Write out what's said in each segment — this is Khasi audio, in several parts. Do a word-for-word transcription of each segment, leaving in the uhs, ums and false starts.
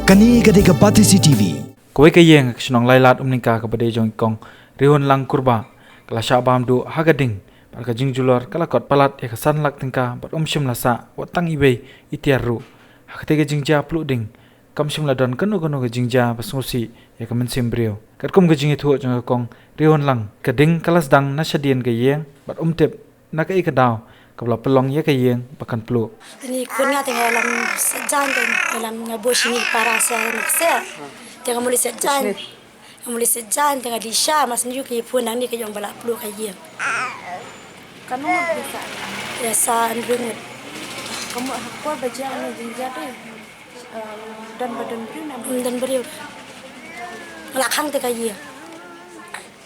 Kane ka dei ka Batesi T V. Kawei ka ïing ha ka shnong Lailad Umningka kaba dei jong i kong Rihunlang Kurbah ka la shah bam duh ha ka ding bad ka jingjulor ka la kot palat ïa ka san lak tyngka bad um shym la sah wat tang iwei i tiar ruh. Ha katei ka jingjia pluh ding kam shym la don kano kano ka jingjia ba sngewsih ïa ka mynsiem briew. Katkum ka jingïathuh jong ka kong Rihunlang, ka ding ka la sdang na shadien ka ïing bad um tip na kaei ka daw kaba la pynlong ïa ka ïing ba kan pluh. Te ngi khun nga te nga lam sejang te nga lam nga buh shini para sa na kse. Te nga muli sejang. Nga muli sejang te nga di sha mas nyu ki phun nang ni ka ïong ba la pluh ka ïing. Kano ngut di sa? Ya sa nrungut. Kamu hakor ba jang ni di jate. Don ba don briew na. Don briew. Nga la khang te ka ïing.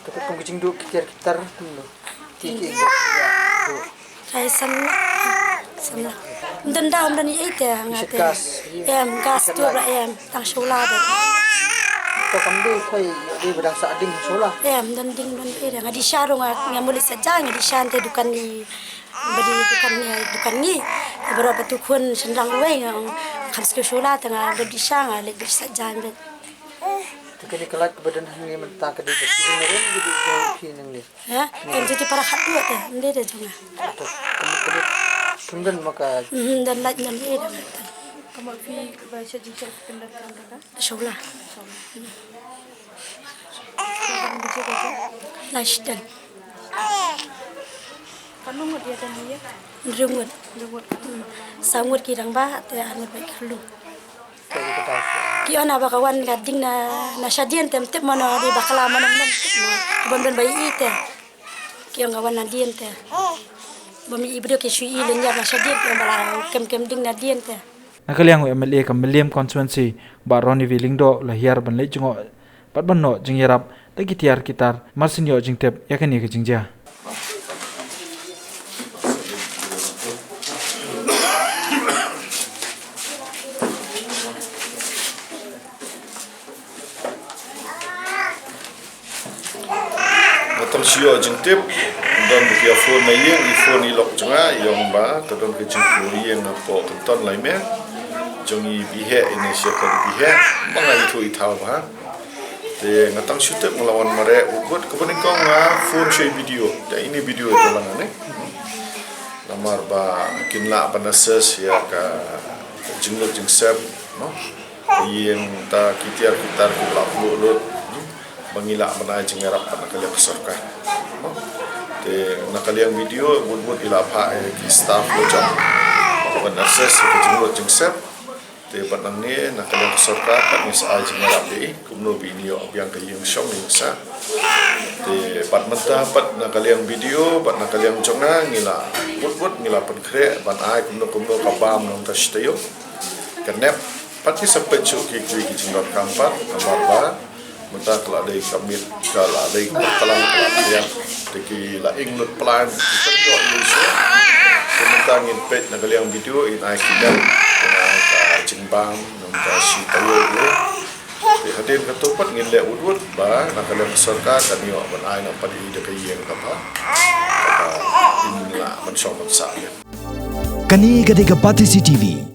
Kata kum ka jingduh ki tiar ki tar tum lo. Ki ki ki. Ai samla. Samla. Ym don daw ym don ei te nga te. Em gas tu ba em tang shola ba. To kam dei khoi dei ba dang sa ding shola. Em don ding don ei nga di sha ruh nga muli sa jang nga di sha te dukan ni. Ba di dukan ni dukan ni. Ba ro ba tu khun sendang wei nga kham ske shola te nga ba di sha nga lek di sa jang ba. Te kane ka lait kaba don hangne mynta ka dei ka sirung na ren ka dei ka phi nangne. Ha? Kan jiti para khat dua te, ynde de jong nga. To, kane kane kum don ma ka. Hmm, don lait nan ïa don. Ka mot phi ba sha jingshar pynda kan ka. Shola. Lashdan. Kano ngut ïa don ïa? Ynrungut. Ynrungut. Sa ngut ki dang ba te anut ba ki khlu. Ki ong ba ka wan ka ding na na shadien te ym tip mano dei bakla mano mano ym tip mo. Bym don ba ïohi te. Ki ong ka wan na dien te. Bym ïohi briew ki shu ïohi lynñiar na shadien te ong ba la kem kem ding na dien te. Na ka liang u M L A ka Mylliem constituency Bah Ronnie V Lyngdoh la hiar ban leit jngoh bad ban noh jingïarap da ki tiar ki tar mar syn ïoh jingtip ïa kane ka jingjia. Nga tang shu ïoh jingtip, don ba ki ïa phone na ïing, i phone i lok jong nga, i ong ba ka don ka jingpluh ïing hapoh Kynton Laime. Jong i Biheh, i ne sha ka Biheh, ba nga ithuh i thaw ba. Te nga tang shu tip nga la wan mareh wut wut kaba nyngkong nga phone sha i B D O. Te ine B D O ïa ka lang ne. Namar ba kin lah ban assess ïa ka jinglut jingsep, no? Ïing ta ki tiar ki tar ki ba la pluh lut, hmm? Ba ngi lah ban ai jingïarap na ka liang ka sorkar, no? Te na ka liang B D O wut wut i la phah ïa ki staff la jong ban assess ïa ka jinglut jingsep. Te bad nangne na ka liang ka sorkar pat ngi sa ai jingïarap ïa i kumno ba in ïoh biang ka ïing shong ïing sah. Te bad mynta pat na ka liang B D O bad na ka liang jong nga ngi la wut wut ngi la pynkhreh ban ai kumno kumno ka bam na ka shi taïew. Ka nep pat ngi sa peit shuh ki ki ki jingdonkam pat namar ba mynta ka la dei ka miet ka la dei ka tlang ka la khriat. Te ki la ing lut plan ki kan ïoh ïa shuh. Te mynta ngin peit na ka liang B D O in ai ki nep in ai ka jingbam. Nangta shi taïew ïa. Te hadien kato pat ngin leh wut wut ba na ka liang sorkar kan ïoh ban ai na pali da ka ïing kaba kaba in la ban shong ban sah ïa. Kane ka dei ka Batesi T V.